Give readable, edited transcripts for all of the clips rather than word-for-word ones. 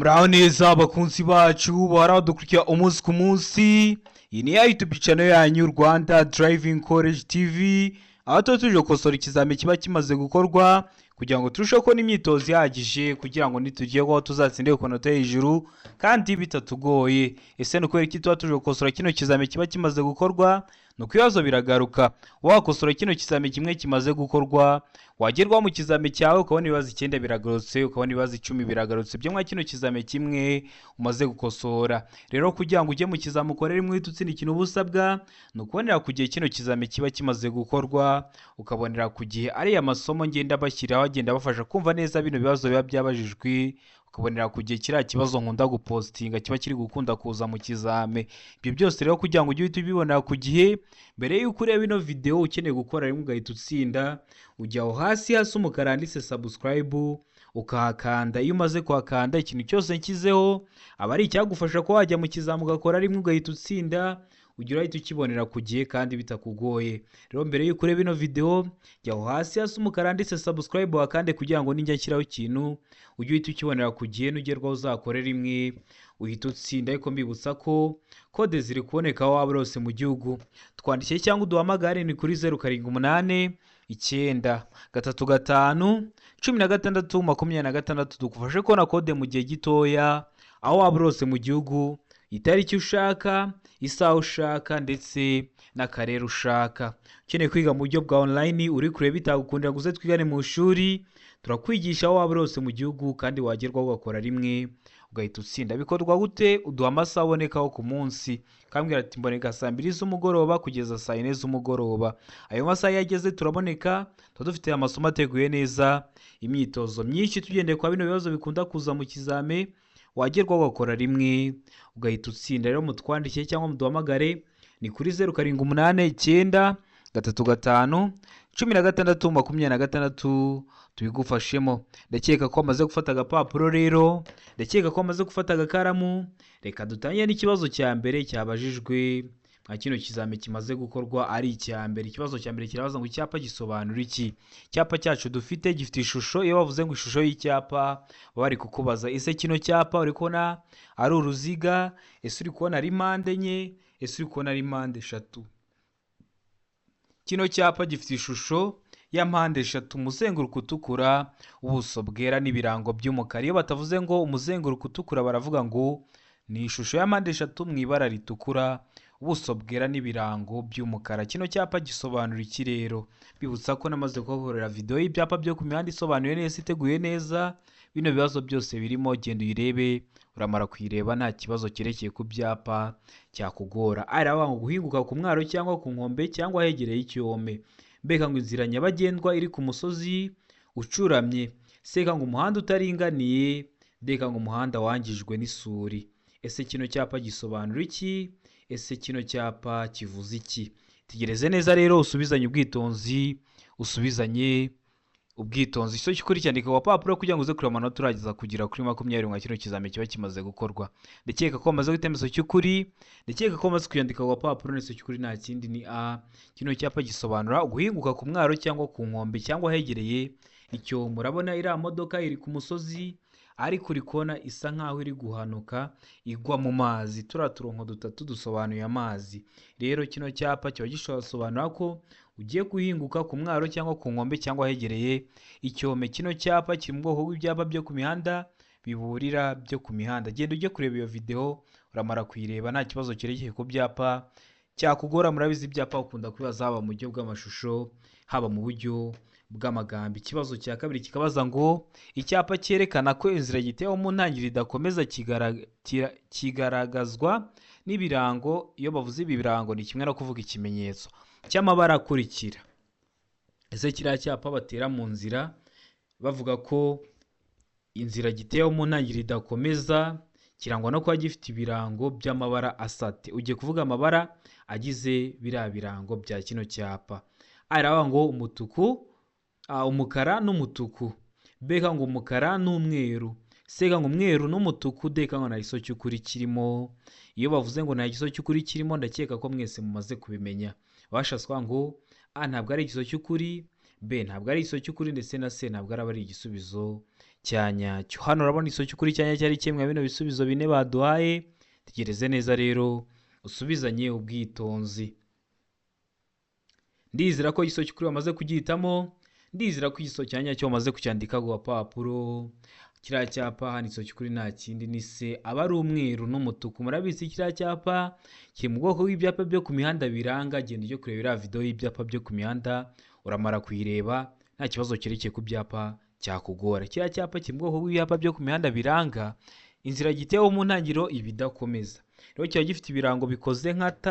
Muraho neza abakunzi bacu bahora badukurikira umunsi ku munsi. Iyi ni ya YouTube channel yanyu, Rwanda Driving College TV, aho tuba tuje gukosora ikizami kiba kimaze gukorwa kugira ngo turusheho kubona imyitozo ihagije, kugira ngo nitugerwaho tuzatsinde ku manota hejuru kandi bitatugoye. Ese ni ukubera iki tuba tuje gukosora kino kizami kiba kimaze gukorwa? Ni uko ibibazo biragaruka. Wakosora kino kizami kimwe kimaze gukorwa, wagerwaho mu kizami cyawe ukabona ibibazo 9 biragarutse, ukabona ibibazo 10 biragarutse byo mwa kino kizami kimwe umaze gukosora. Rero kugira ngo ujye mu kizami ukore rimwe uhite utsinda, ikintu uba usabwa ni ukubonera ku gihe kino kizami kiba kimaze gukorwa, ukabonera ku gihe ariya masomo ngenda bashyiraho agenda abafasha kumva neza bino bibazo biba byabajijwe, ukabonera ku gihe kiriya kibazo nkunda gupostinga kiba kiri gukunda kuza mu kizame. Ibyo byose rero kugira ngo ujye uhita ubibonera ku gihe, mbere y'uko ureba ino video, ukeneye gukora rimwe ugahita utsinda, ujya aho hasi hasi umukara handitse subscribe ukahakanda. Iyo umaze kuhakanda, ikintu cyose nshyizeho aba ari icyagufasha kuba wajya mu kizami ugakora rimwe ugahita utsinda, ujya urahita ukibonera ku gihe kandi bitakugoye. Rero mbere y'uko ureba ino video, jya aho hasi hasi umukara handitse subscribe wakande, kugira ngo nijya nshyiraho ikintu ujye uhita ukibonera ku gihe, nugerwaho uzakore rimwe uhita utsinda. Ariko mbibutsa ko kode ziri kuboneka aho waba uri hose mu gihugu. Twandikiye cyangwa uduhamagare, ni kuri 0789351626, dugufashe kubona kode mu gihe gitoya, aho waba uri hose mu gihugu, itariki ushaka, isaha ushaka ndetse n'akarere ushaka. Ukeneye kwiga mu buryo bwa online, uri kureba bitagukundira ngo uze twigane mu ishuri, turakwigisha aho waba uri hose mu gihugu kandi wagerwaho ugakora rimwe ugahita utsinda. Bikorwa gute? Uduha amasaha abonekaho ku munsi, ukambwira ati mboneka saa 2 z'umugoroba kugeza saa 4 z'umugoroba. Ayo masaha iyo ageze turaboneka, tuba dufite amasomo ateguye neza, imyitozo myinshi tugendeye kwa bino bibazo bikunda kuza mu kizame, wagerwaho ugakora rimwe ugahita utsinda. Rero mutwandikiye cyangwa muduhamagare, ni kuri 0789351626, tubigufashemo. Ndakeka ko wamaze gufata agapapuro, rero ndakeka ko wamaze gufata agakaramu. Reka dutangire n'ikibazo cya mbere cyabajijwe nka kino kizami kimaze gukorwa ari icya mbere. Ikibazo cya mbere kirabaza ngo icyapa gisobanura iki? Icyapa cyacu dufite gifite ishusho. Iyo bavuze ngo ishusho y'icyapa, baba bari kukubaza: ese kino cyapa uri kubona ari uruziga? Ese uri kubona ari mpande enye? Ese uri kubona ari mpande eshatu? Kino cyapa gifite ishusho ya mpande eshatu, umuzenguruko utukura, ubuso bwera n'ibirango by'umukara. Iyo batavuze ngo umuzenguruko utukura, baravuga ngo ni ishusho ya mpande eshatu mu ibara ritukura, ubuso bwera n'ibirango by'umukara. Kino cyapa gisobanura iki rero? Bibutsa ko namaze kubakorera videwo y'ibyapa byo ku mihanda isobanuye neza, iteguye neza, bino bibazo byose birimo. Genda uyirebe, uramara kuyireba nta kibazo cyerekeye ku byapa cyakugora. Aravuga ngo guhinguka ku mwaro cyangwa ku nkombe cyangwa ahegereye icyome, mbega ngo inzira nyabagendwa iri ku musozi ucuramye, seka ngo umuhanda utaringaniye, ndeka ngo umuhanda wangijwe n'isuri. Ese kino cyapa gisobanura iki? Ese kino cyapa kivuze iki? Tegereze neza rero, usubizanye ubwitonzi, usubizanye ubwitonzi. Icyo cy'ukuri cyandika ku gapapuro kugira ngo uze kureba amanota urageza kugera kuri 20 nka kino kizami kiba kimaze gukorwa. Ndakeka ko wamaze guhitamo icyo cy'ukuri, ndakeka ko wamaze kuyandika ku gapapuro. Icyo cy'ukuri nta kindi, ni A. Kino cyapa gisobanura guhinguka ku mwaro cyangwa ku nkombe cyangwa ahegereye icyo. Murabona iriya modoka iri ku musozi, ariko uri kubona isa nkaho iri guhanuka igwa mu mazi. Turiya turongo dutatu dusobanuye amazi. Rero kino cyapa kiba gisobanura ko ugiye guhinguka ku mwaro cyangwa ku nkombe cyangwa ahegereye icyome. Kino cyapa kiri mu bwoko bw'ibyapa byo ku mihanda biburira byo ku mihanda. Genda ujye kureba iyo videwo, uramara kuyireba nta kibazo cyerekeye ku byapa cyakugora. Murabizi, ibyapa ukunda kubibaza haba mu buryo bw'amashusho, haba mu buryo bw'amagambo. Ikibazo cya kabiri kikabaza ngo icyapa cyerekana ko inzira giteweho mu ntangiriro idakomeza kigaragazwa n'ibirango. Iyo bavuze ibi birango, ni kimwe no kuvuga ikimenyetso cy'amabara akurikira. Ese kiriya cyapa batera mu nzira bavuga ko inzira giteweho mu ntangiriro idakomeza kirangwa no kuba gifite ibirango by'amabara asate? Ugiye kuvuga amabara agize biriya birango bya kino cyapa. Aravuga ngo umutuku, umukara n'umutuku, B ngo umukara n'umweru, C ngo umweru n'umutuku, D ngo nta giso cy'ukuri kirimo. Iyo bavuze ngo nta giso cy'ukuri kirimo, ndakeka ko mwese mumaze kubimenya. Bashatse kuvuga ngo A ntabwo ari igiso cy'ukuri, B ntabwo ari igiso cy'ukuri, ndetse na C ntabwo araba ari igisubizo. cya nyacyo. Hano urabona igisubizo cy'ukuri cya nyacyo ari kimwe bino bisubizo bine baduhaye. Tegereze neza rero usubizanye ubwitonzi. Ndizera ko igisubizo cy'ukuri wamaze kugihitamo, ndizera ko igisubizo cya nyacyo wamaze kucyandika ku gapapuro. Kiriya cyapa hano igisubizo cy'ukuri nta kindi ni se, aba ari umweru n'umutuku. Murabizi kiriya cyapa kiri mu bwoko bw'ibyapa byo ku mihanda biranga. Genda ujye kureba iriya video y'ibyapa byo ku mihanda, uramara kuyireba nta kibazo cyerekeye ku byapa cyakugora. Kiriya cyapa kiri mu bwoko bw'ibyapa byo ku mihanda biranga inzira giteweho mu ntangiriro iba idakomeza. Rero kiba gifite ibirango bikoze nka T,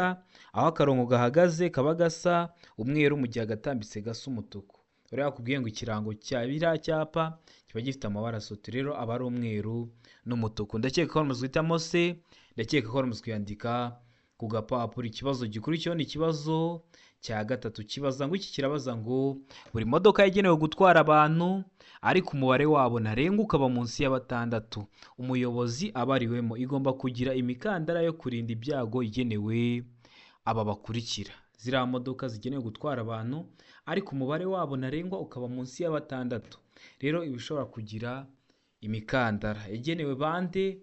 aho akarongo gahagaze kaba gasa umweru mu gihe agatambitse gasa umutuku. Rero yakubwiye ngo ikirango cya biriya cyapa kiba gifite amabara atatu, rero aba ari umweru n'umutuku. Ndakeka ko wamaze guhitamo se, ndakeka ko wamaze kuyandika ku gapapuro. Ikibazo gikurikiyeho ni ikibazo cya gatatu, kibaza ngo iki kirabaza ngo buri modoka yagenewe gutwara abantu ariko umubare wabo ntarengwa ukaba munsi ya 6, umuyobozi abariwemo igomba kugira imikandara yo kurinda ibyago igenewe aba bakurikira. Ziriya modoka zigenewe gutwara abantu ariko umubare wabo ntarengwa ukaba munsi ya 6, rero iba ishobora kugira imikandara igenewe bande?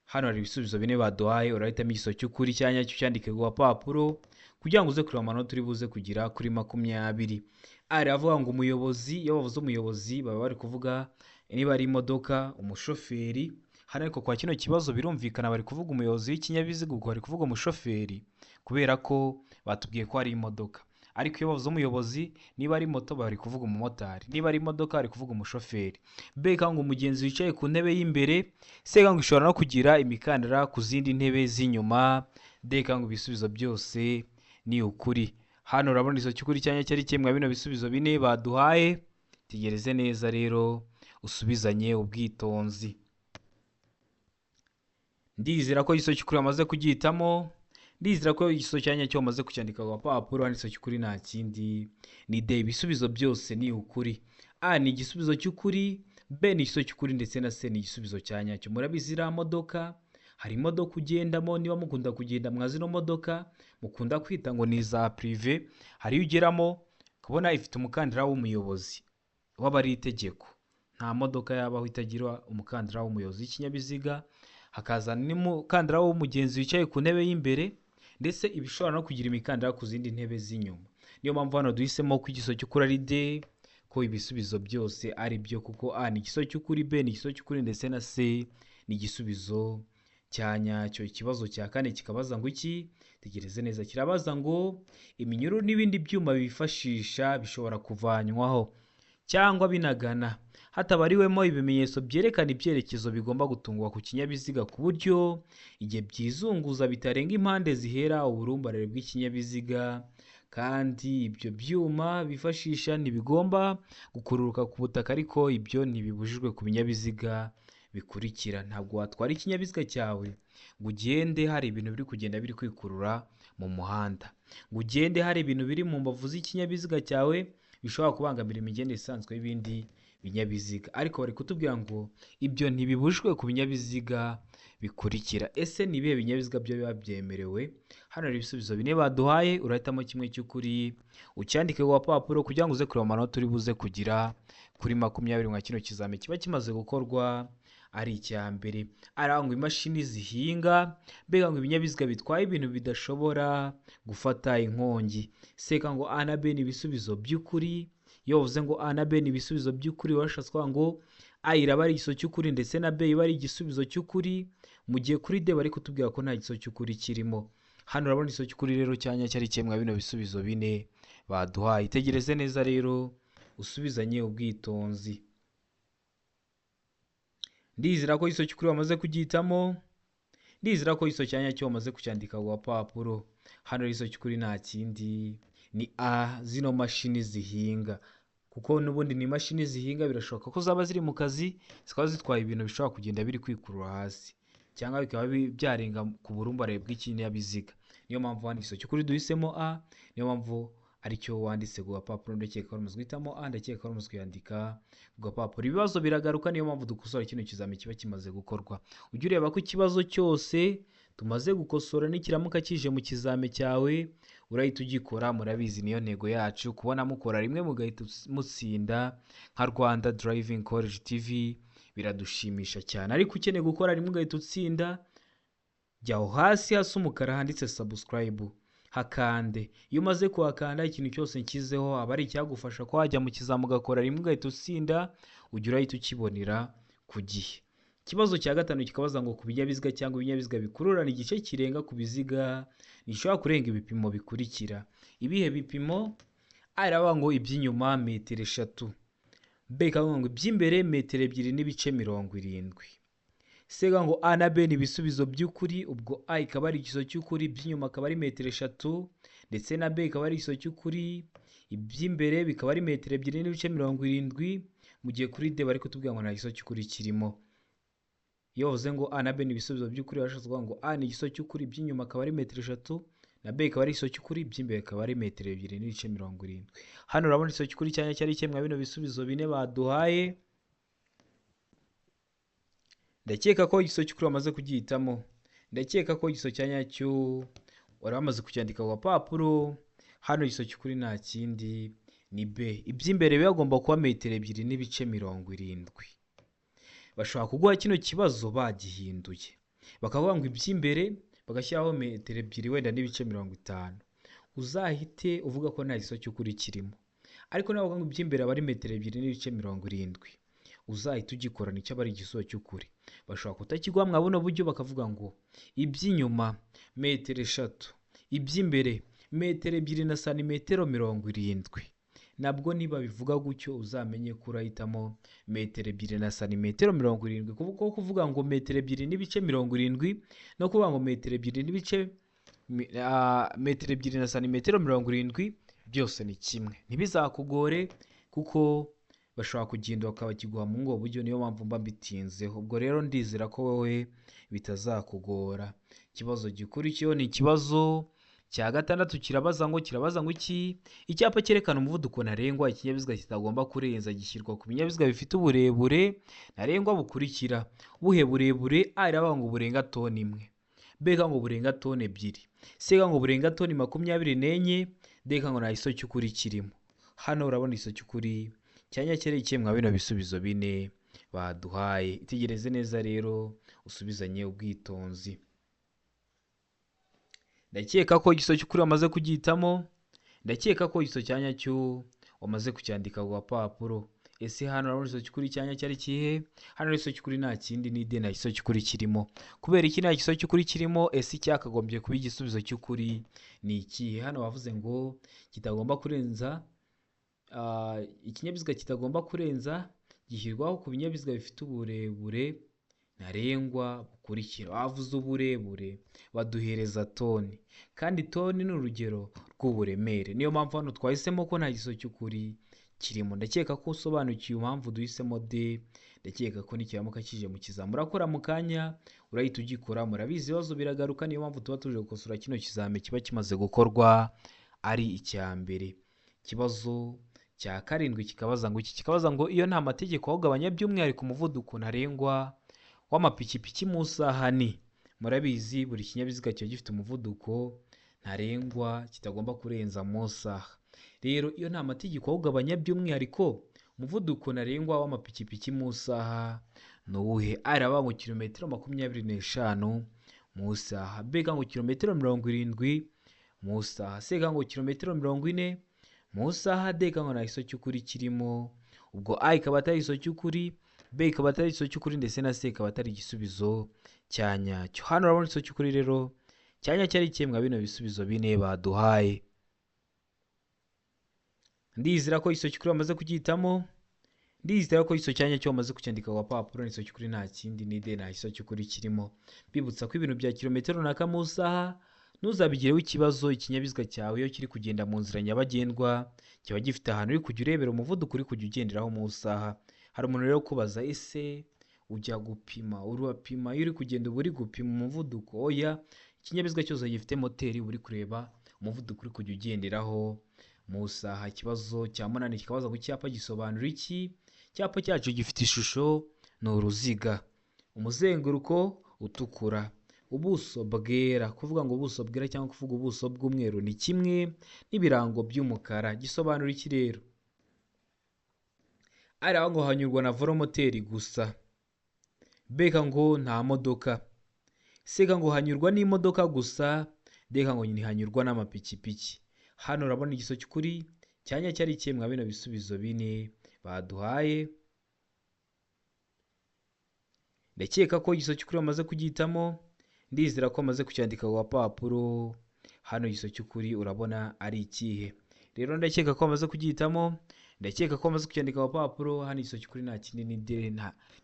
Hano hari ibisubizo bine baduhaye, urahitamo igisubizo cy'ukuri cya nyacyo cyandike ku gapapuro kugira ngo uze kureba amanota uri buze kugira kuri 20. Ari avuga ngo umuyobozi, iyo bavuze umuyobozi baba bari kuvuga niba ari imodoka, umushoferi. Hano ariko kwa kino kibazo birumvikana bari kuvuga umuyobozi w'ikinyabiziga, ubwo bari kuvuga umushoferi kubera ko batubwiye ko ari imodoka. Ariko iyo bavuze umuyobozi niba ari moto bari kuvuga umumotari, niba ari imodoka bari kuvuga umushoferi. B ngo umugenzi wicaye ku ntebe y'imbere, C ngo ishobora no kugira imikandara ku zindi ntebe z'inyuma, D ngo ibisubizo byose ni ukuri. Hano urabona igisubizo cy'ukuri cya nyacyo ari kimwe bino bisubizo bine baduhaye. Tegereze neza rero usubizanye ubwitonzi. Ndizera ko igisubizo cy'ukuri wamaze kugihitamo, ndizera ko igisubizo cya nyacyo wamaze kucyandika ku gapapuro. Hano igisubizo cy'ukuri nta kindi ni D, ibisubizo byose ni ukuri. A ni igisubizo cy'ukuri, B ni igisubizo cy'ukuri ndetse na C ni igisubizo cya nyacyo. Murabizi iriya modoka, hari imodoka ugendamo, niba mukunda kugenda mwa zino modoka mukunda kwita ngo ni iza prive, hari iyo ugeramo ukabona ifite umukandara w'umuyobozi, waba ari itegeko. Nta modoka yabaho itagira umukandara w'umuyobozi w'ikinyabiziga, hakaza n'umukandara w'umugenzi wicaye ku ntebe y'imbere, ndetse iba ishobora no kugira imikandara ku zindi ntebe z'inyuma. Niyo mpamvu hano duhisemo ko igisubizo cy'ukuri ari D, ko ibisubizo byose ari byo, kuko A ni igisubizo cy'ukuri, B ni igisubizo cy'ukuri ndetse na C ni igisubizo cya nyacyo. Ikibazo cya kane kikabaza ngo iki? Tegereze neza, kirabaza ngo iminyururu n'ibindi byuma bifashisha bishobora kuvanywaho cyangwa binagana hatabariwemo ibimenyetso byerekana ibyerekezo bigomba gutungwa ku kinyabiziga ku buryo igihe byizunguza bitarenga impande zihera uburumbarare bw'ikinyabiziga, kandi ibyo byuma bifashisha ntibigomba gukururuka ku butaka, ariko ibyo ntibibujijwe ku binyabiziga bikurikira. Ntabwo watwara ikinyabiziga cyawe ngo ugende hari ibintu biri kugenda biri kwikurura mu muhanda, ngo ugende hari ibintu biri mu mbavu z'ikinyabiziga cyawe bishobora kubangamira imigendere isanzwe y'ibindi binyabiziga. Ariko bari kutubwira ngo ibyo ntibibujijwe ku binyabiziga bikurikira. Ese ni ibihe binyabiziga byo biba byemerewe? Hano hari ibisubizo bine baduhaye, urahitamo kimwe cy'ukuri ucyandike ku gapapuro kugira ngo uze kureba amanota uri buze kugira kuri 20 nka kino kizami kiba kimaze gukorwa ari icya mbere. Arangwa imashini zihinga, mbega ngo ibinyabiziga bitwaye ibintu bidashobora gufata inkongi. Seka ngo A na B ni ibisubizo by'ukuri. Iyo bavuze ngo A na B ni ibisubizo by'ukuri, washatse kuvuga ngo A iraba ari igisubizo cy'ukuri ndetse na B iba ari igisubizo cy'ukuri, mu gihe kuri D bari kutubwira ko nta gisubizo cy'ukuri kirimo. Hano urabona igisubizo cy'ukuri rero cya nyacyo ari kimwe bino bisubizo bine baduhaye. Itegereze neza rero usubizanye ubwitonzi. Ndizera ko igisubizo cy'ukuri wamaze kugihitamo, ndizera ko igisubizo cya nyacyo wamaze kucyandika ku gapapuro. Hano igisubizo cy'ukuri nta kindi ni A, zino mashini zihinga, kuko n'ubundi ni imashini zihinga, birashoboka ko zaba ziri mu kazi zikaba zitwaye ibintu bishobora kugenda biri kwikurura hasi cyangwa bikaba byarenga ku burumbarare bw'ikinyabiziga. Niyo mpamvu hano igisubizo cy'ukuri duhisemo A, niyo mpamvu aricyo wanditse ku gapapuro. Ndakeka ko wamaze guhitamo A, ndakeka ko wamaze kuyandika ku gapapuro. Ibibazo biragaruka, niyo mpamvu dukosora kino kizami kiba kimaze gukorwa. Ujye ureba ko ikibazo cyose tumaze gukosora nikiramuka kije mu kizami cyawe urahita ugikora. Murabizi niyo ntego yacu, kubona mukora rimwe mugahita mutsinda nka Rwanda Driving College TV. Biradushimisha cyane. Ariko ukeneye gukora rimwe ugahita utsinda, jya aho hasi hasa umukara handitse subscribe, hakande. Iyo umaze kuhakanda, ikintu cyose nshyizeho aba ari icyagufasha ko wajya mu kizami ugakora rimwe ugahita utsinda, ujya urahita ukibonera ku gihe. Ikibazo cya gatanu kikabaza ngo ku binyabiziga cyangwa ibinyabiziga bikururana igice kirenga ku biziga ntishobora kurenga ibipimo bikurikira. Ibihe bipimo? A iravuga ngo iby'inyuma metero 3, B ikavuga ngo iby'imbere metero 2.70, C ikavuga ngo A na B ni ibisubizo by'ukuri, ubwo A ikaba ari igisubizo cy'ukuri, iby'inyuma akaba ari metero 3, ndetse na B ikaba ari igisubizo cy'ukuri, iby'imbere bikaba ari metero 2.70, mu gihe kuri D bari kutubwira ngo nta gisubizo cy'ukuri kirimo. Iyo bavuze ngo A na B ni ibisubizo by'ukuri, bashatse kuvuga ngo A ni igisubizo cy'ukuri, iby'inyuma akaba ari metero 3, na B ikaba ari igisubizo cy'ukuri, iby'imbere akaba ari metero 2.70. Hano urabona igisubizo cy'ukuri cyane cyari kimwe bino bisubizo bine baduhaye. Ndakeka ko igisubizo cy'ukuri bamaze kugihitamo. Ndakeka ko igisubizo cya nyacyo wari wamaze kucyandika ku gapapuro. Hano igisubizo cy'ukuri nta kindi ni B. Iby'imbere bigomba kuba metero 2.70. Bashobora kuguha kino kibazo bagihinduye, bakavuga ngo iby'imbere bagashyiraho metero 2 wenda n'ibice 50, uzahite uvuga ko nta gisubizo cy'ukuri kirimo. Ariko niba bavuga ngo iby'imbere aba ari metero 2.70, uzahita ugikora nicyo aba ari igisubizo cy'ukuri. Bashobora kutakiguha mwa buno buryo, bakavuga ngo iby'inyuma metero 3, iby'imbere metero 2 na santimetero 70. Nabwo niba bivuga gutyo uzamenye ko urahitamo metero 2 na santimetero 70, kuko kuvuga ngo metero 2.70 no kuvuga ngo metero 2 n'ibice metero 2 na santimetero 70 byose ni kimwe. Ntibizakugore kuko bashobora kugenda bakabakiguha mu ngo buryo, niyo mpamvu mba mbitinzeho. Ubwo rero ndizera ko wowe bitazakugora. Ikibazo gikurikiyeho ni ikibazo cya gatandatu, kirabaza ngo iki? Icyapa cyerekana umuvuduko ntarengwa ikinyabiziga kitagomba kurenza gishyirwa ku binyabiziga bifite uburebure ntarengwa bukurikira. Ubuhe burebure? A iravuga ngo burenga toni 1, B ikavuga ngo burenga toni 2, C ikavuga ngo burenga toni 24, D ikavuga ngo nta gisubizo cy'ukuri kirimo. Hano urabona igisubizo cy'ukuri cyanya cyerekeye mwa bino bisubizo bine baduhaye. Itegereze neza rero usubizanye ubwitonzi. Ndakeka ko igisubizo cy'ukuri wamaze kugihitamo. Ndakeka ko igisubizo cya nyacyo wamaze kucyandika ku gapapuro. Ese hano urabona igisubizo cy'ukuri cya nyacyo ari ikihe? Hano igisubizo cy'ukuri nta kindi ni D, nta gisubizo cy'ukuri kirimo. Kubera iki nta gisubizo cy'ukuri kirimo? Ese icyakagombye kuba igisubizo cy'ukuri ni ikihe? Hano bavuze ngo kitagomba kurenza, ikinyabiziga kitagomba kurenza gishyirwaho ku binyabiziga bifite uburebure ntarengwa bukurikira. Bavuze uburebure baduhereza toni, kandi toni ni urugero rw'uburemere. Niyo mpamvu hano twahisemo ko nta gisubizo cy'ukuri kirimo. Ndakeka ko usobanukiwe impamvu duhisemo D. Ndakeka ko nikiramuka kije mu kizami murakora mu kanya urahita ugikora. Murabizi ibibazo biragaruka, niyo mpamvu tuba tuje gukosora kino kizami kiba kimaze gukorwa ari icya mbere. Ikibazo cya karindwi kikabaza ngo iki? Kikabaza ngo iyo nta mategeko awugabanya by'umwihariko umuvuduko ntarengwa w'amapikipiki mu isaha ni. Murabizi buri kinyabiziga kiba gifite umuvuduko ntarengwa kitagomba kurenza mu isaha. Rero iyo nta mategeko awugabanya by'umwihariko umuvuduko ntarengwa w'amapikipiki mu isaha ni uwuhe? A iravuga ngo kilometero 25 mu isaha, B ikavuga ngo kilometero 70 mu isaha, C ikavuga ngo kilometero 40 mu isaha, D ikavuga ngo nta gisubizo cy'ukuri kirimo. Ubwo A ikaba atari igisubizo cy'ukuri, B ikaba atari igisubizo cy'ukuri, ndetse na C ikaba atari igisubizo cya nyacyo. Hano urabona igisubizo cy'ukuri rero cya nyacyo ari kimwe bino bisubizo bine baduhaye. Ndizera ko igisubizo cy'ukuri bamaze kugihitamo. Ndizera ko igisubizo cya nyacyo bamaze kucyandika ku gapapuro. Igisubizo cy'ukuri nta kindi ni D, nta gisubizo cy'ukuri kirimo. Bibutsa ko ibintu bya kilometero runaka mu isaha ntuzabigireho ikibazo. Ikinyabiziga cyawe iyo kiri kugenda mu nzira nyabagendwa kiba gifite ahantu uri kujya urebera umuvuduko uri kujya ugenderaho mu isaha. Hari umuntu rero kubaza, ese ujya gupima, urapima iyo uri kugenda uba uri gupima umuvuduko? Oya, ikinyabiziga cyose gifite moteri uba uri kureba umuvuduko uri kujya ugenderaho mu isaha. Ikibazo cya munani kikabaza ngo icyapa gisobanura iki? Icyapa cyacu gifite ishusho ni uruziga, umuzenguruko utukura, ubuso bwera. Kuvuga ngo ubuso bwera cyangwa kuvuga ubuso bw'umweru ni kimwe n'ibirango by'umukara. Gisobanura iki rero? Ari aho ngo hanyurwa na voromoteri gusa. B ngo nta modoka, C ngo hanyurwa n'imodoka gusa, D ngo ntihanyurwa n'amapikipiki. Hano urabona igiso cy'ukuri cyanya cyari ikihe mwa bino bisubizo bine baduhaye? Ndakeka ko igiso cy'ukuri bamaze kugihitamo, ndizera ko bamaze kucyandika ku gapapuro. Hano igiso cy'ukuri urabona ari ikihe? Rero ndakeka ko bamaze kugihitamo, ndakeka ko bamaze kucyandika ku gapapuro. Hano igiso cy'ukuri nta kindi ni D,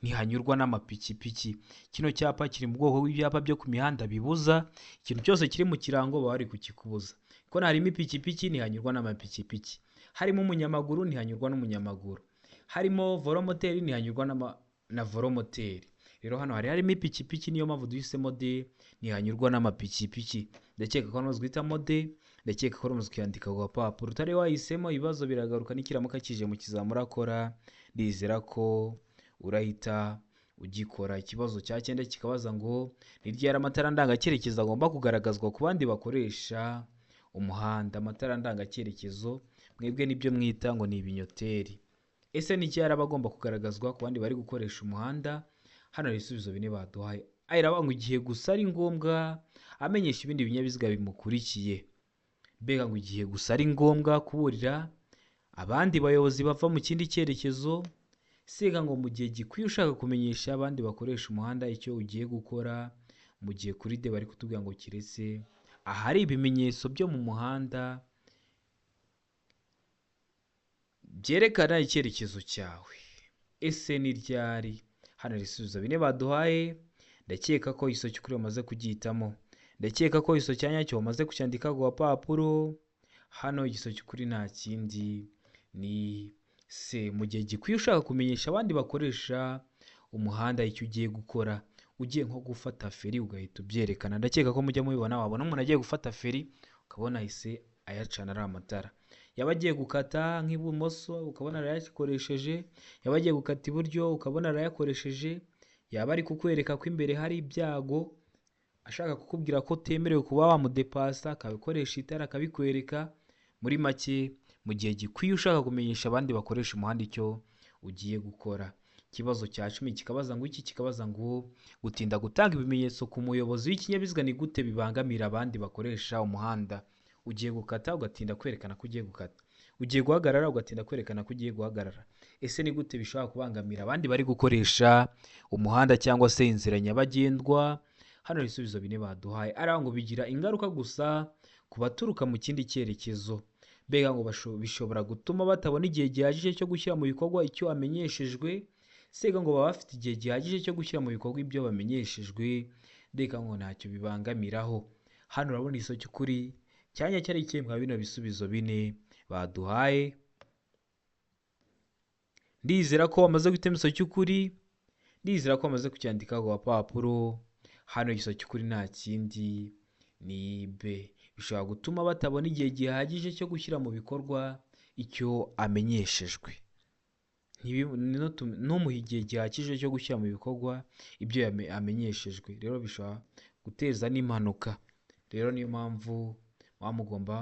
ntihanyurwa n'amapikipiki. Kino cyapa kiri mu bwoko bw'ibyapa byo ku mihanda bibuza ikintu cyose kiri mu kirango, baba bari kukikubuza. Kuko harimo ipikipiki ntihanyurwa n'amapikipiki, harimo umunyamaguru ntihanyurwa n'umunyamaguru, harimo voromoteri ntihanyurwa na voromoteri. Rero hano hari harimo ipikipiki, niyo mpamvu duhisemo D, ntihanyurwa n'amapikipiki. Ndakeka ko hano guhitamo D, ndakeka ko hano kuyandika ku gapapuro. Utari wahisemo ibibazo biragaruka nikiramuka kije mu kizamura akora, ndizera ko urahita ugikora. Ikibazo cya 9 kikabaza ngo ni ryari amatara ndangacyerekezo agomba kugaragazwa ku bandi bakoresha umuhanda? Amatara ndangacyerekezo mwebwe nibyo mwita ngo ni ibinyoteri. Ese ni ryari aba agomba kugaragazwa ku bandi bari gukoresha umuhanda? Hano hari ibisubizo bine baduhaye. A iravuga ngo igihe gusa ari ngombwa amenyesha ibindi binyabiziga bimukurikiye. B ngo igihe gusa ari ngombwa kuburira abandi bayobozi bava mu kindi cyerekezo. C ngo mu gihe gikwiye ushaka kumenyesha abandi bakoresha umuhanda icyo ugiye gukora. Mu gihe kuri D bari kutubwira ngo kiretse ahari ibimenyetso byo mu muhanda byerekana icyerekezo cyawe. Ese ni ryari? Hano ibisubizo bine baduhaye, ndakeka ko igiso cy'ukuri bamaze kugihitamo, ndakeka ko igiso cya nyacyo bamaze kucyandika ku gapapuro. Hano igiso cy'ukuri nta kindi ni C, mu gihe gikwiye ushaka kumenyesha abandi bakoresha umuhanda icyo ugiye gukora. Ugiye nko gufata feri ugahita ubyerekana. Ndakeka ko mujya mubibona, wabona umuntu agiye gufata feri ukabona ahise ayacana ari amatara. Yaba agiye gukata nk'ibumoso ukabona arayakoresheje, yaba agiye gukata iburyo ukabona arayakoresheje, yaba ari kukwereka ko imbere hari ibyago ashaka kukubwira ko utemerewe kuba wamudepasa, akabikoresha itara akabikwereka. Muri make mu gihe gikwiye ushaka kumenyesha abandi bakoresha umuhanda icyo ugiye gukora. Ikibazo cya 10 kikabaza ngo iki kikabaza ngo gutinda gutanga ibimenyetso ku muyobozi w'ikinyabiziga ni gute bibangamira abandi bakoresha umuhanda? Ugiye gukata ugatinda kwerekana ko ugiye gukata, ugiye guhagarara ugatinda kwerekana ko ugiye guhagarara. Ese ni gute bishobora kubangamira abandi bari gukoresha umuhanda cyangwa se inzira nyabagendwa? Hano ibisubizo bine baduhaye ari ngo bigira ingaruka gusa ku baturuka mu kindi cyerekezo. Mbega ngo bishobora gutuma batabona igihe gihagije cyo gushyira mu bikorwa icyo amenyeshejwe. Sega ngo baba bafite igihe gihagije cyo gushyira mu bikorwa ibyo bamenyeshejwe. Ndeka ngo ntacyo bibangamiraho. Hano urabona igiso cy'ukuri cyanya cyari ikihe mwa bino bisubizo bine baduhaye? Ndizera ko bamaze guhitamo igiso cy'ukuri, ndizera ko bamaze kucyandika ku gapapuro. Hano igiso cy'ukuri nta kindi ni B, bishobora gutuma batabona igihe gihagije cyo gushyira mu bikorwa icyo amenyeshejwe. Ntumuhe igihe gihagije cyo gushyira mu bikorwa ibyo amenyeshejwe, rero bishobora guteza n'impanuka. Rero niyo mpamvu muba mugomba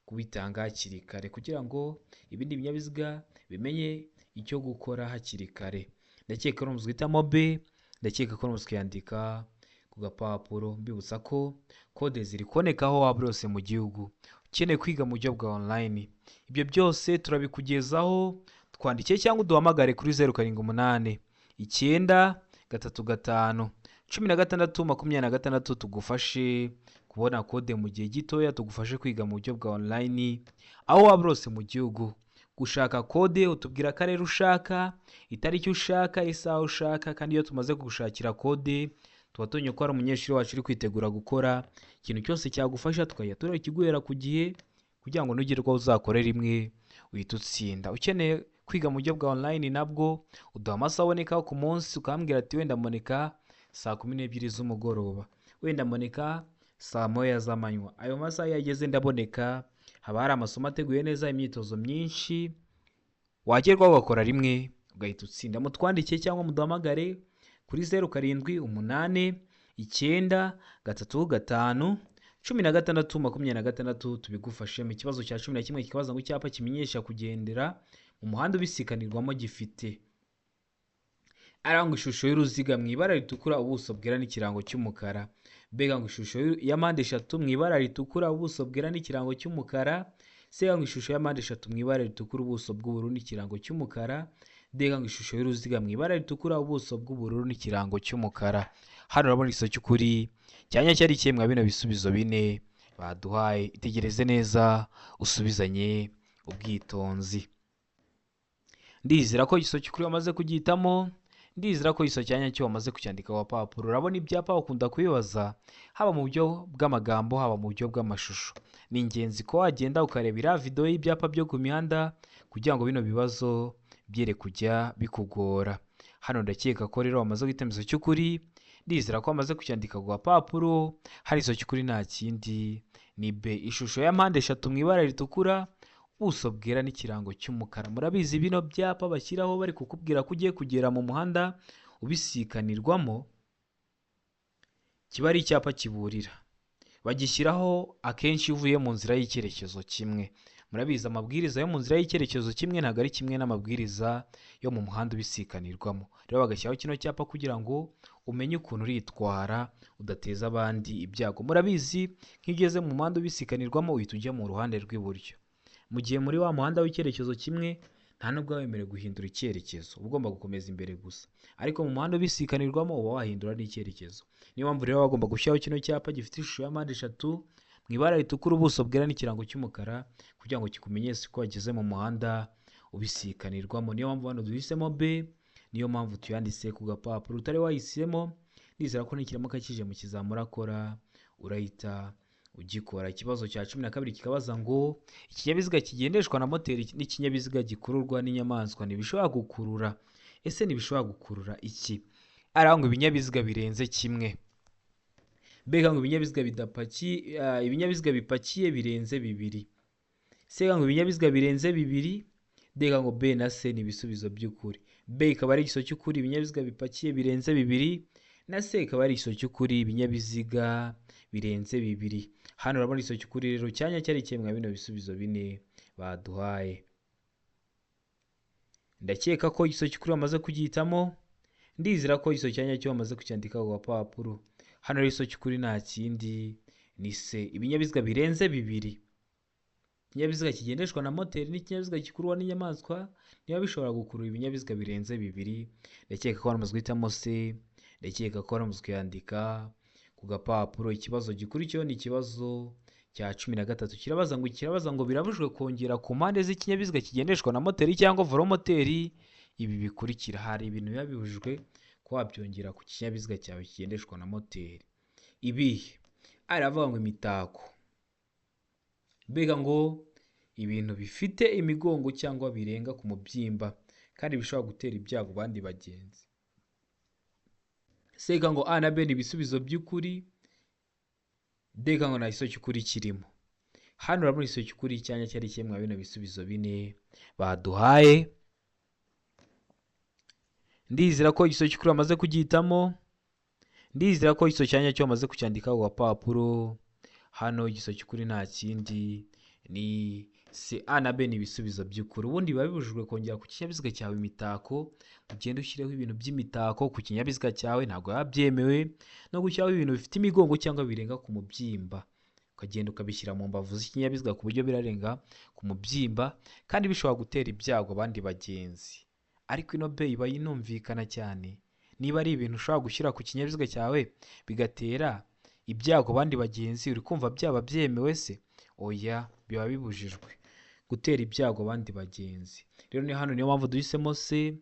kubitanga hakiri kare kugira ngo ibindi binyabiziga bimenye icyo gukora hakiri kare. Ndakeka ko muzi guhitamo B, ndakeka ko muzi kuyandika ku gapapuro. Mbibutsa ko kode ziri kuboneka aho waba uri hose mu gihugu, ukeneye kwiga mu buryo bwa online, ibyo byose turabikugezaho. Twandikiye cyangwa uduhamagare kuri 0 7 8 9 3 5 16 26, tugufashe kubona kode mu gihe gitoya, tugufashe kwiga mu buryo bwa online aho waba uri hose mu gihugu. Gushaka kode utubwira akarere ushaka, itariki ushaka, isaha ushaka, kandi iyo tumaze kugushakira kode tuba tubonye ko hari umunyeshuri wacu uri kwitegura gukora ikintu cyose cyagufasha, tukajya turakiguhera ku gihe kugira ngo nugerwaho uzakore rimwe uhite utsinda. Ukeneye kwiga mu buryo bwa online nabwo uduha amasaha aboneka ku munsi, ukambwira ati wenda mboneka saa 12 z'umugoroba, wenda mboneka saa 1 z'amanywa. Ayo masaha iyo ageze ndaboneka, haba hari amasomo ateguye neza, imyitozo myinshi, wagerwaho ugakora rimwe ugahita utsinda. Mutwandikiye cyangwa muduhamagare kuri 0 7 8 9 3 5 16 26, tubigufashe. Mu kibazo cya 11 kikabaza ngo icyapa kimenyesha kugendera mu muhanda ubisikanirwamo gifite Arangwa ishusho y'uruziga mu ibara ritukura, ubuso bwera n'ikirango cy'umukara. B ngo ishusho ya mpande eshatu mu ibara ritukura, ubuso bwera n'ikirango cy'umukara. C ngo ishusho ya mpande eshatu mu ibara ritukura, ubuso bw'ubururu n'ikirango cy'umukara. D ngo ishusho y'uruziga mu ibara ritukura, ubuso bw'ubururu n'ikirango cy'umukara. Hano urabona igisubizo cy'ukuri cyanya cyari kimwe mwa bino bisubizo bine baduhaye. Itegereze neza usubizanye ubwitonzi. Ndizera ko igisubizo cy'ukuri wamaze kugihitamo. Ndizera ko igisubizo cya nyacyo wamaze kucyandika ku gapapuro. Urabona ibyapa ukunda kubibaza, haba mu buryo bw'amagambo, haba mu buryo bw'amashusho. Ni ingenzi ko wagenda ukareba iriya videwo y'ibyapa byo ku mihanda kugira ngo bino bibazo byere kujya bikugora. Hano ndakeka ko rero wamaze guhitamo igisubizo cy'ukuri. Ndizera ko wamaze kucyandika ku gapapuro. Hari igisubizo cy'ukuri nta kindi, ni B, ishusho ya mpande eshatu mu ibara ritukura, ubuso bwera n'ikirango cy'umukara. Murabizi bino byapa bashyiraho bari kukubwira ko ugiye kugera mu muhanda ubisikanirwamo, kiba ari icyapa kiburira. Bagishyiraho akenshi iyo uvuye mu nzira y'icyerekezo kimwe. Murabizi amabwiriza yo mu nzira y'icyerekezo kimwe ntabwo ari kimwe n'amabwiriza yo mu muhanda ubisikanirwamo. Rero bagashyiraho kino cyapa kugira ngo umenye ukuntu uritwara udateza abandi ibyago. Murabizi nk'iyo ugeze mu muhanda ubisikanirwamo uhita ujya mu ruhande rw'iburyo. Mu gihe muri wa muhanda w'icyerekezo kimwe nta nubwo uba wemerewe guhindura icyerekezo, uba ugomba gukomeza imbere gusa. Ariko mu muhanda ubisikanirwamo uba wahindura n'icyerekezo. Niyo mpamvu rero bagomba gushyiraho kino cyapa gifite ishusho ya mpande eshatu mu ibara ritukura, ubuso bwera n'ikirango cy'umukara kugira ngo kikumenyeshe ko wageze mu muhanda ubisikanirwamo. Niyo mpamvu hano duhisemo B, niyo mpamvu tuyanditse ku gapapuro. Utari wahisemo, ndizera ko nikiramuka kije mu kizamura akora urahita ugikora. Ikibazo cya 12 kikabaza ngo ikinyabiziga kigendeshwa na moteri n'ikinyabiziga gikururwa n'inyamaswa ntibishobora gukurura. Ese ntibishobora gukurura iki? Arangwa ibinyabiziga birenze kimwe. B ngo ibinyabiziga bidapakiye, ibinyabiziga bipakiye birenze bibiri. C ngo ibinyabiziga birenze bibiri. D ngo B na C ni ibisubizo by'ukuri. B ikaba ari igisubizo cy'ukuri, ibinyabiziga bipakiye birenze bibiri, na C ikaba ari igisubizo cy'ukuri, ibinyabiziga birenze bibiri. Hano urabona igisubizo cy'ukuri rero cyanya cyari kimwe mwa bino bisubizo bine baduhaye. Ndakeka ko igisubizo cy'ukuri wamaze kugihitamo. Ndizera ko igisubizo cya nyacyo wamaze kucyandika ku gapapuro. Hano rero igisubizo cy'ukuri nta kindi, ni C, ibinyabiziga birenze bibiri. Ikinyabiziga kigendeshwa na moteri n'ikinyabiziga gikururwa n'inyamaswa niba bishobora gukurura ibinyabiziga birenze bibiri. Ndakeka ko wamaze guhitamo C, ndakeka ko wamaze kuyandika ku gapapuro. Ikibazo gikurikiyeho ni ikibazo cya 13 kirabaza ngo birabujijwe kongera ku mpande z'ikinyabiziga kigendeshwa na moteri cyangwa velomoteri ibi bikurikira. Hari ibintu biba bibujijwe ko wabyongera ku kinyabiziga cyawe kigendeshwa na moteri. Ibihe? Aravuga ngo imitako, mbega ngo ibintu bifite imigongo cyangwa birenga ku mubyimba kandi bishobora gutera ibyago abandi bagenzi. C ngo A na B ni ibisubizo by'ukuri. D ngo nta gisubizo cy'ukuri kirimo. Hano urabona igisubizo cy'ukuri cyanya cyari kimwe mwa bino bisubizo bine baduhaye. Ndizera ko igisubizo cy'ukuri wamaze kugihitamo. Ndizera ko igisubizo cya nyacyo wamaze kucyandika ku gapapuro. Hano igisubizo cy'ukuri nta kindi, ni C. A na B ni ibisubizo by'ukuri. Ubundi biba bibujijwe kongera ku kinyabiziga cyawe imitako. Ugenda ushyireho ibintu by'imitako ku kinyabiziga cyawe, ntabwo biba byemewe. No gushyiraho ibintu bifite imigongo cyangwa birenga ku mubyimba, ukagenda ukabishyira mu mbavu z'ikinyabiziga ku buryo birarenga ku mubyimba kandi bishobora gutera ibyago abandi bagenzi. Ariko ino B iba inumvikana cyane. Niba ari ibintu ushobora gushyira ku kinyabiziga cyawe bigatera ibyago abandi bagenzi, uri kumva byaba byemewe se? Oya, biba bibujijwe gutera ibyago abandi bagenzi. Rero ni hano niyo mpamvu duhisemo C,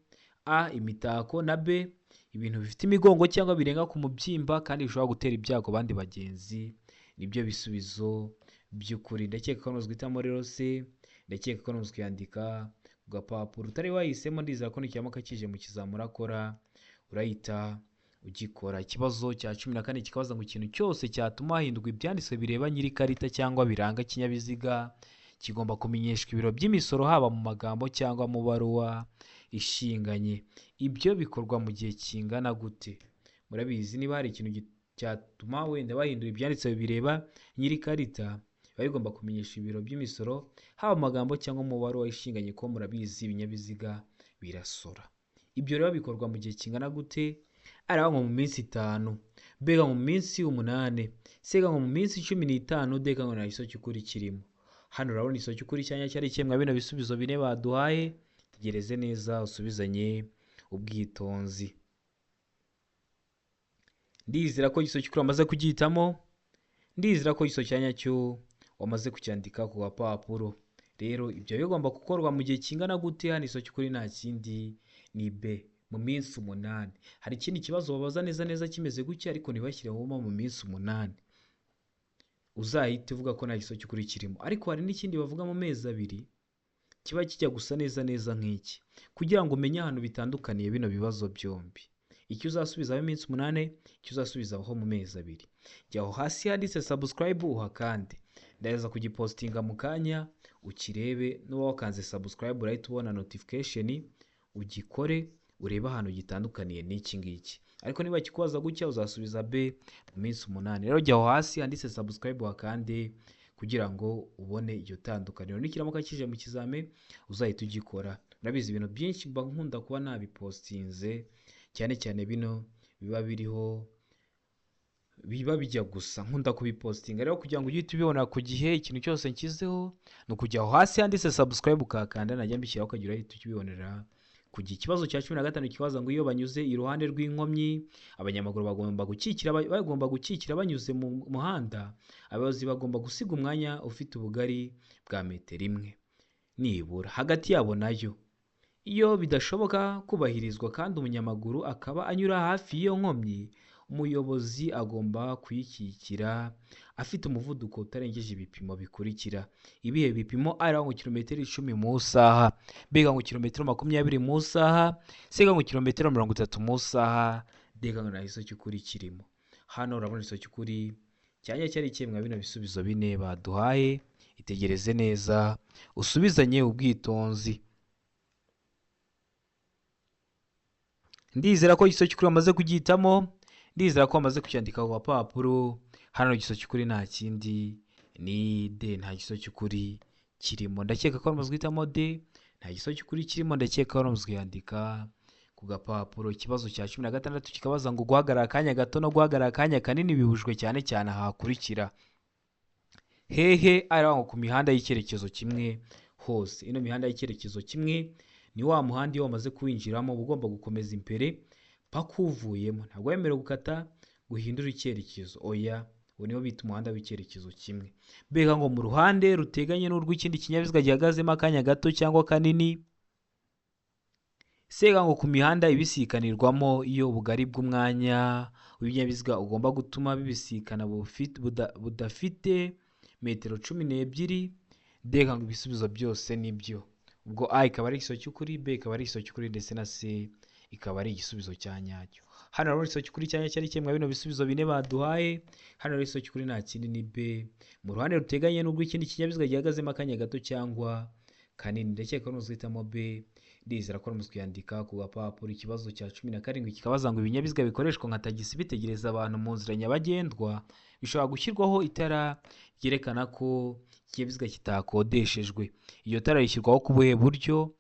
A imitako na B ibintu bifite imigongo cyangwa birenga ku mubyimba kandi bishobora gutera ibyago abandi bagenzi. Nibyo bisubizo by'ukuri. Ndakeka ko guhitamo rero C, ndakeka ko kuyandika ku gapapuro. Utari wahisemo, ndizera ko nikiramuka kije mu kizamura akora urahita ugikora. Ikibazo cya 14 kikabaza ngo ikintu cyose cyatuma hahindurwa ibyanditswe bireba nyir'ikarita cyangwa biranga ikinyabiziga kigomba kumenyeshwa ibiro by'imisoro haba mu magambo cyangwa mu baruwa ishinganye. Ibyo bikorwa mu gihe kingana gute? Murabizi niba hari ikintu cyatuma wenda bahindura ibyanditse bireba nyir'ikarita, biba bigomba kumenyesha ibiro by'imisoro haba mu magambo cyangwa mu baruwa ishinganye, ko murabizi ibinyabiziga birasora. Ibyo rero bikorwa mu gihe kingana gute? Araba ngo mu minsi 5, B ngo mu minsi 8, C ngo mu minsi 15, D ngo nta gisubizo cy'ukuri kirimo. Hano urabona igisubizo cy'ukuri cyanya cyari kimwe bino bisubizo bine baduhaye. Tegereze neza usubizanye ubwitonzi. Ndizera ko igisubizo cy'ukuri wamaze kugihitamo, ndizera ko igisubizo cya nyacyo wamaze kucyandika ku gapapuro. Rero ibyo bigomba gukorwa mu gihe kingana gute? Hano igisubizo cy'ukuri nta kindi ni B, mu minsi 8. Hari ikindi kibazo babaza neza neza kimeze gutya, ariko ntibashyireho mu minsi 8, uzahite uvuga ko nta gisubizo cy'ukuri kirimo. Ariko hari n'ikindi bavuga mu mezi 2 kiba kijya gusa neza neza nk'iki, kugira ngo umenye ahantu bitandukaniye bino bibazo byombi. Icyo uzasubizaho iminsi 8, icyo uzasubizaho mu mezi 2. Jya aho hasi handitse subscribe uhakande, ndaza kugipostinga mu kanya ukirebe. Nuba wakanze subscribe urahita ubona notification, ugikore urebe ahantu gitandukaniye n'iki ngiki. Ariko niba kikubaza gutya uzasubiza B mu minsi 8. Rero jya aho hasi handitse subscribe uhakande kugira ngo ubone iryo tandukaniro. Nikiramuka kije mu kizame uzahita ugikora. Urabizi ibintu byinshi mba nkunda kuba nabipostinze, cyane cyane bino biba biriho biba bijya gusa, nkunda kubipostinga. Rero kugira ngo ujye ubibona ku gihe, ikintu cyose nshyizeho ni ukujya aho hasi handitse subscribe ukakanda, najya mbishyiraho ukagira uhita ukibibonera ku gihe. Ikibazo cya 15 kibaza ngo iyo banyuze iruhande rw'inkomyi abanyamaguru bagomba gukikira banyuze mu muhanda, abayobozi bagomba gusiga umwanya ufite ubugari bwa metero 1 nibura hagati yabo nayo. Iyo bidashoboka kubahirizwa kandi umunyamaguru akaba anyura hafi y'iyo nkomyi, umuyobozi agomba kuyikikira afite umuvuduko utarengeje ibipimo bikurikira. Ibihe bipimo? A ngo kilometero 10 mu isaha, B ngo kilometero 20 mu isaha, C ngo kilometero 30 mu isaha, D ngo nta gisubizo cy'ukuri kirimo. Hano urabona igisubizo cy'ukuri cyanya cyari kimwe bino bisubizo bine baduhaye. Itegereze neza usubizanye ubwitonzi. Ndizera ko igisubizo cy'ukuri wamaze kugihitamo, ndizera ko wamaze kucyandika ku gapapuro. Hano igisubizo cy'ukuri nta kindi ni D, nta gisubizo cy'ukuri kirimo. Ndakeka ko wamaze guhitamo D, nta gisubizo cy'ukuri kirimo. Ndakeka ko wamaze kuyandika ku gapapuro. Ikibazo cya 16 kikabaza ngo guhagarara akanya gato no guhagarara akanya kanini bihujwe cyane cyane ahakurikira hehe? Ari aho ku mihanda y'icyerekezo kimwe hose. Ino mihanda y'icyerekezo kimwe ni wa muhanda iyo wamaze kuwinjiramo uba ugomba gukomeza imbere paka uvuyemo, ntabwo wemerewe gukata guhindura icyerekezo, oya, uwo niwo bita umuhanda w'icyerekezo kimwe. Mbega ngo mu ruhande ruteganye n'urw'ikindi kinyabiziga gihagazemo akanya gato cyangwa kanini. Sega ngo ku mihanda ibisikanirwamo iyo ubugari bw'umwanya w'ibinyabiziga ugomba gutuma bibisikana budafite metero 12. D ngo ibisubizo byose nibyo. Ubwo A ikaba ari igisubizo cy'ukuri, B ikaba ari igisubizo cy'ukuri, ndetse na C ikaba ari igisubizo cya nyacyo. Hano rero igisubizo cy'ukuri cya nyacyo ari kimwe bino bisubizo bine baduhaye. Hano rero igisubizo cy'ukuri nta kindi ni B, mu ruhande ruteganye n'urw'ikindi kinyabiziga gihagazemo akanya gato cyangwa kanini. Ndakeka ko nuzihitamo B, ndizera ko namaze kuyandika ku gapapuro. Ikibazo cya 17 kikabaza ngo ibinyabiziga bikoreshwa nka tagisi bitegereza abantu mu nzira nyabagendwa bishobora gushyirwaho itara ryerekana ko ikinyabiziga kitakodeshejwe. Iryo tara rishyirwaho ku buhe buryo?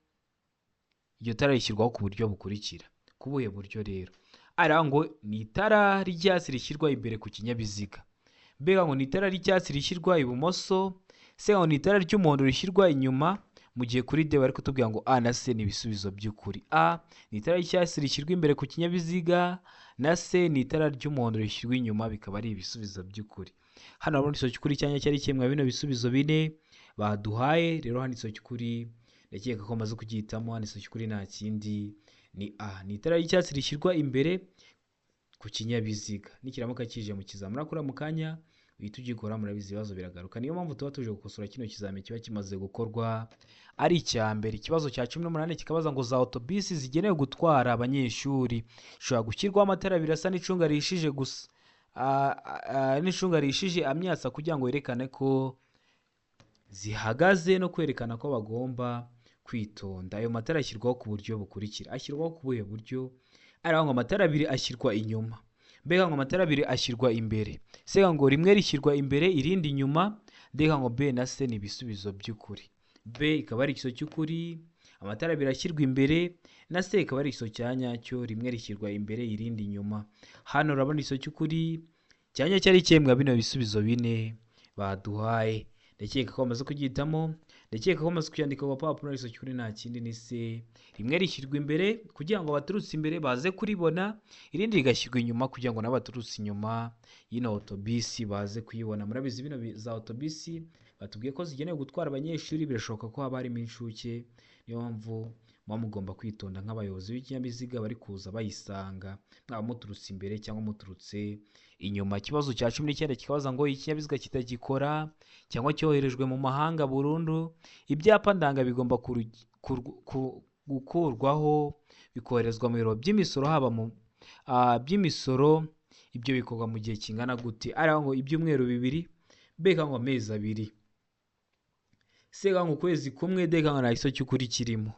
Iryo tara rishyirwaho ku buryo bukurikira. Ku buhe buryo rero? Ara ngo ni itara ry'icyatsi rishyirwa imbere ku kinyabiziga, B ngo ni itara ry'icyatsi rishyirwa ibumoso, C ngo ni itara ry'umuhondo rishyirwa inyuma. Mu gihe kuri D bari kutubwira ngo A na C ni ibisubizo by'ukuri. A ni itara ry'icyatsi rishyirwa imbere ku kinyabiziga, na C ni itara ry'umuhondo rishyirwa inyuma, bikaba ari ibisubizo by'ukuri. Hano urabona igisubizo cy'ukuri cyanya cyari kimwe bino bisubizo bine baduhaye. Rero hano igisubizo cy'ukuri ndakeka ko amaze kugihitamo. Hano igisubizo cy'ukuri nta kindi ni A, ni itara ry'icyatsi rishyirwa imbere ku kinyabiziga. Nikiramuka kije mu kizamini murakura mu kanya uhita ugikora, murabizi ibibazo biragaruka. Niyo mpamvu tuba tuje gukosora kino kizamini kiba kimaze gukorwa ari icya mbere. Ikibazo cya 18 kikabaza ngo za otobisi zigenewe gutwara abanyeshuri zishobora gushyirwaho amatara abiri asa n'icunga rihishije gusa n'icunga rihishije amyatsa kugira ngo yerekane ko zihagaze no kwerekana ko bagomba kwitonda. Ayo matara ashyirwaho ku buryo bukurikira. Ashyirwaho ku buhe buryo? Ari ngo amatara abiri ashyirwa inyuma, mbega ngo amatara abiri ashyirwa imbere, C ngo rimwe rishyirwa imbere irindi inyuma, D ngo B na C ni ibisubizo by'ukuri. B ikaba ari igisubizo cy'ukuri, Amatara abiri ashyirwa imbere, na C ikaba ari igisubizo cya nyacyo, rimwe rishyirwa imbere irindi inyuma. Hano urabona igisubizo cy'ukuri cya nyacyo ari ikihe mwa bino bisubizo bine baduhaye? Ndakeka ko bamaze kugihitamo, ndakeka ko bamaze kucyandika ku gapapuro. Igisubizo cy'ukuri nta kindi, ni C. Rimwe rishyirwa imbere kugira ngo abaturutse imbere baze kuribona, irindi rigashyirwa inyuma kugira ngo n'abaturutse inyuma y'ino otobisi baze kuyibona. Murabizi bino za otobisi batubwiye ko zigenewe gutwara abanyeshuri, birashoboka ko haba harimo inshuke, niyo mpamvu muba mugomba kwitonda nk'abayobozi b'ikinyabiziga bari kuza bayisanga, mwaba muturutse imbere cyangwa muturutse inyuma. Ikibazo cya 19 kikabaza ngo ikinyabiziga kitagikora cyangwa cyoherejwe mu mahanga burundu, ibyapa ndanga bigomba gukurwaho bikoherezwa mu biro by'imisoro, haba mu by'imisoro. Ibyo bikorwa mu gihe kingana gute? Ari ngo ibyumweru 2, B ngo amezi 2, C ngo ukwezi kumwe, D ngo nta gisubizo cy'ukuri kirimo.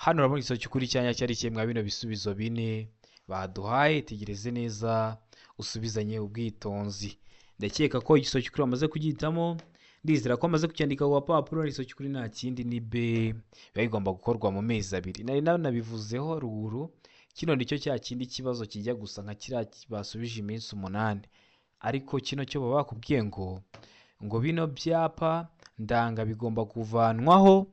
Hano urabona igisubizo cy'ukuri cya nyacyo ari kimwe bino bisubizo bine baduhaye. Tegereze neza usubizanye ubwitonzi. Ndakeka ko igisubizo cy'ukuri bamaze kugihitamo, ndizera ko bamaze kucyandika ku gapapuro. Igisubizo cy'ukuri nta kindi, ni B, biba bigomba gukorwa mu mezi 2. Nari nanabivuzeho ruguru, kino nicyo cya kindi kibazo kijya gusa nka kiriya basubije iminsi 8, ariko kino cyo baba bakubwiye ngo bino byapa ndanga bigomba kuvanwaho.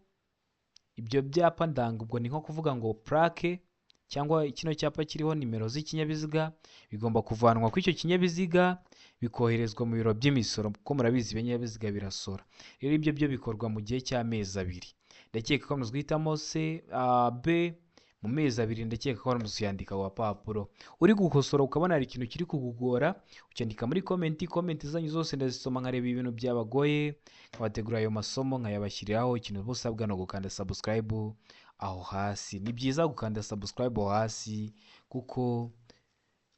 Ibyo byapa ndanga ubwo ni nko kuvuga ngo plaque cyangwa kino cyapa kiriho nimero z'ikinyabiziga bigomba kuvanwa kuri icyo kinyabiziga bikoherezwa mu biro by'imisoro, kuko murabizi ibinyabiziga birasora. Rero ibyo byo bikorwa mu gihe cy'amezi 2. Ndakeka ko bamaze guhitamo C, A, B mu mezi 2. Ndakeka ko bamaze kuyandika ku gapapuro. Uri gukosora ukabona hari ikintu kiri kukugora, ucyandika muri comment. Comment zanyu zose ndazisoma, nkareba ibintu byabagoye, nkabategura ayo masomo nkayabashyiriraho. Ikintu uba usabwa ni ugukanda subscribe aho hasi. Ni byiza gukanda subscribe aho hasi kuko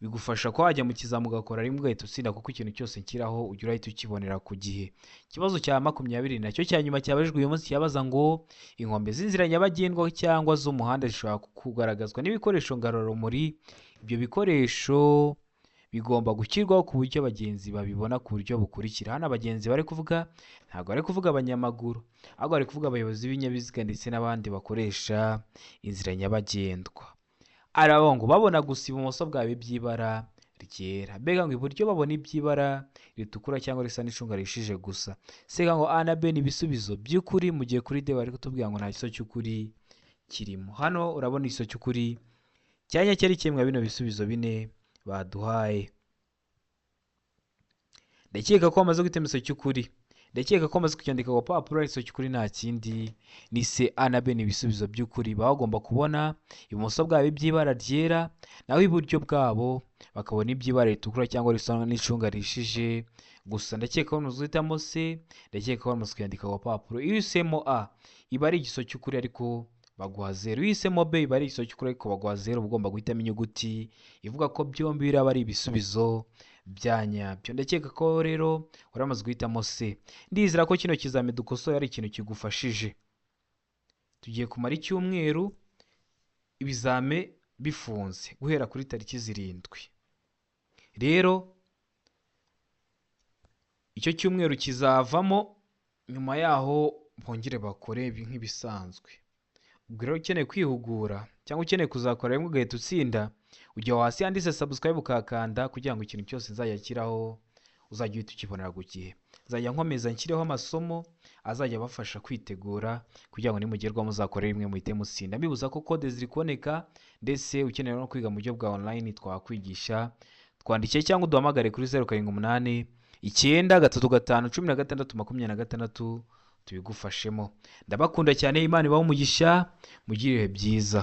bigufasha ko wajya mu kizami ugakora rimwe ugahita utsinda, kuko ikintu cyose nshyiraho ujya urahita ukibonera ku gihe. Ikibazo cya 20 nacyo cya nyuma cyabajijwe uyu munsi cyabaza ngo inkombe z'inzira nyabagendwa cyangwa z'umuhanda zishobora kugaragazwa n'ibikoresho ngarurarumuri. Ibyo bikoresho bigomba gushyirwaho ku buryo abagenzi babibona ku buryo bukurikira. Hano abagenzi bari kuvuga ntabwo bari kuvuga abanyamaguru, ahubwo bari kuvuga abayobozi b'ibinyabiziga ndetse n'abandi bakoresha inzira nyabagendwa. Aravuga ngo babona gusa ibumoso bwabo iby'ibara ryera, mbega ngo iburyo babona iby'ibara ritukura cyangwa risa n'icunga rihishije gusa. Sega ngo A na B ni ibisubizo by'ukuri, mu gihe kuri D bari kutubwira ngo nta gisubizo cy'ukuri kirimo. Hano urabona igisubizo cy'ukuri cyanya cyari kimwe bino bisubizo bine baduhaye. Ndakeka ko bamaze guhitamo igisubizo cy'ukuri, ndakeka ko bamaze kucyandika ku gapapuro. Igisubizo cy'ukuri nta kindi, ni C. A na B ni ibisubizo by'ukuri. Baba bagomba kubona ibumoso bwabo iby'ibara ryera, naho iburyo bwabo bakabona iby'ibara ritukura cyangwa risa n'icunga rihishije gusa. Ndakeka ko bamaze guhitamo C, ndakeka ko bamaze kuyandika ku gapapuro. Iyo uhisemo A iba ari igisubizo cy'ukuri ariko baguha 0, iyo uhisemo B iba ari igisubizo cy'ukuri ariko baguha 0. Uba ugomba guhitamo inyuguti ivuga ko byombi biraba ari ibisubizo bya nyabyo. Ndakeka ko rero waramaze guhitamo C. Ndizera ko kino kizami dukosoye ari ikintu kigufashije. Tugiye kumara icyumweru ibizame bifunze guhera kuri tariki 7. Rero icyo cyumweru kizavamo, nyuma yaho bongere bakore nk'ibisanzwe. Ubwo rero ukeneye kwihugura cyangwa ukeneye kuzakora rimwe ugahita utsinda, ujya hasi handitse subscribe ukakanda kugira ngo ikintu cyose nzajya nshyiraho uzajya uhita ukibonera ku gihe. Nzajya nkomeza nshyireho amasomo azajya abafasha kwitegura kugira ngo nimugerwaho muzakore rimwe muhite mutsinda. Mbibuza ko kode ziri kuboneka, ndetse ukeneye no kwiga mu buryo bwa online twakwigisha. Twandikiye cyangwa uduhamagare kuri 0 7 8 9 3 5 16 26 tubigufashemo. Ndabakunda cyane, Imana ibahe umugisha, mugire ibihe byiza.